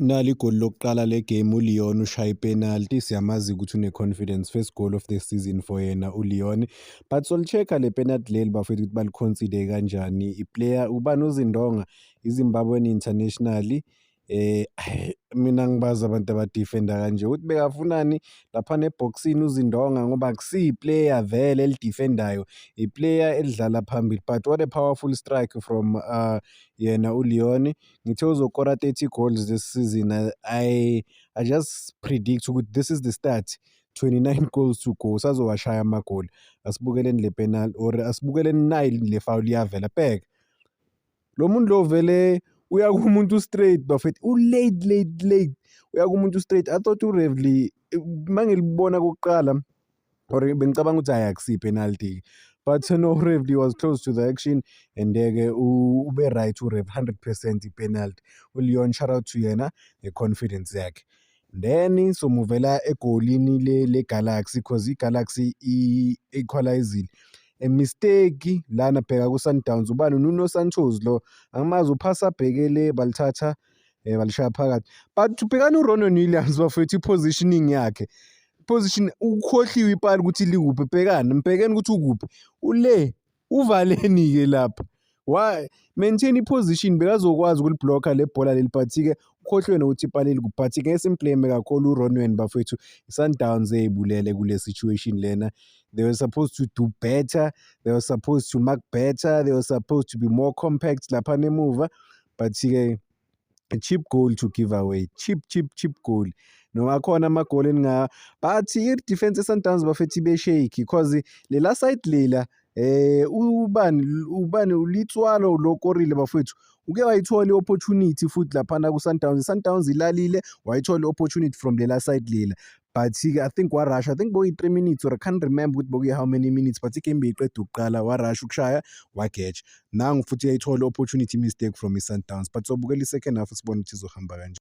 Nali igoli lokuqala le-game, uLeon ushaya i-penalty. Siyamazi ukuthi une-confidence, first goal of the season for yena uLeon, but soli-check-a le penalty leli, bafethu, ukuthi bali-concede kanjani. I-player ubani? UZindonga, iZimbabwean international. Mina ngibazi abantu aba-defend-a kanje ukuthi bekafunani laphana ebhokisini uZindonga, ngoba akusiyo i-player vele eli-defend-ayo, i-player elidlala phambili. But what a powerful strike from yena uLeon. Ngithe uzokora 30 goals this season. I just predict ukuthi this is the start, 29 goals to go, usazowashaya amagoli. Asibukeleni le penalty or asibukeleni nayi le foul iyavela. Bheka lo muntu lo, vele uya kumuntu straight, bafethu, u-late, late, late, uya kumuntu straight. I thought u-referee, mangilibona kokuqala or bengicabanga ukuthi hhayi, akusiyo i-penalty, but no, referee was close to the action and-ke ube right u-ref, 100% i-penalty. ULeon, shout out to yena nge-confidence yakhe. Then somuvela egolini le-Galaxy, 'cause i-Galaxy i-equalize-ile. A mistake lana, bheka ku-Sundowns, ubani? Nuno Santos lo, angimazi, uphasa abheke le, balithatha balishaya phakathi. But bhekani uRonwen Williams, bafethu, i-positioning yakhe, position, ukhohliwe ipali ukuthi likuphi. Bhekani, mbhekeni ukuthi ukuphi, ule uvaleni-ke lapha, wa maintain i-position, bekazokwazi ukuli-block-a le bhola leli, but-ke ukhohliwe nokuthi ipali likuphi. But ngeke sim-blame kakhulu uRonwen, bafethu. I-Sundowns ey'bulele kule situation lena. They were supposed to do better, they were supposed to mark better, they were supposed to be more compact laphana emuva, but-ke a cheap goal to give away, cheap, cheap, cheap goal. Noma akhona amagoli eninga, but i-defense ye-Sundowns, bafethu, ibe-shaky, 'cause lela side lela, ubani, ubani, uLitswalo lo korile, bafethu, uke wayithola i-opportunity futhi laphana ku-Sundowns. I-Sundowns ilalile, wayithola i-opportunity from lela side lela, but-ke I think wa-rush, I think bokuyi-3 minutes or I can't remember ukuthi bokuyi how many minutes, but i-game beyiqeda ukuqala, wa-rush ukushaya, wageja. Nangu futhi uyayithola i-opportunity, mistake from i-Sundowns, but sobukela i-second half, sibone ukuthi izohamba kanjani.